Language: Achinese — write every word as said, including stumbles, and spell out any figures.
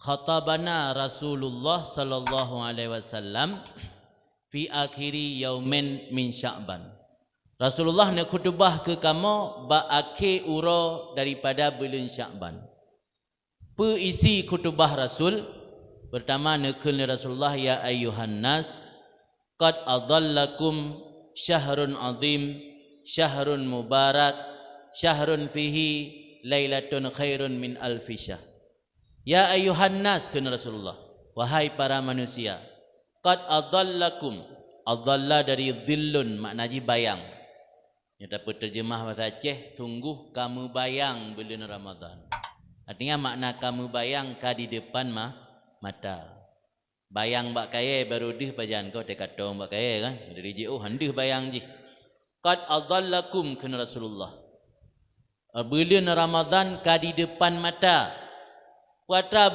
Khatabana Rasulullah sallallahu alaihi wasallam fi akhiri yaumin min Sya'ban. Rasulullah neukhutubah keu kamoe bak akhé uroe daripada buleuen Sya'ban. Peue isi khutubah Rasul? Peurtama, neukheun lé Rasulullah, "Ya ayyuhan nas, qad adhallakum syahrun azim, syahrun mubarak, syahrun fihi lailatun khairun min alfi syahr." "Ya ayyuhan nas," kheun Rasulullah, "Wahai para manusia, qad adhallakum," adhalla dari dhillun, makna jih bayang. Nyoe tapeuteurjeumah bahasa Aceh, sungguh ka meubayang buleuen Ramadhan. Artinya makna ka meubayang ka di depan ma-, mata. Bayang bak kayèe barô deuh pajan, kau teuka tông bak kayèe kan? Dari jih, oh, han deuh bayang jih. "Qad adhallakum," kheun Rasulullah. Buleuen Ramadhan ka di depan mata. Peue atra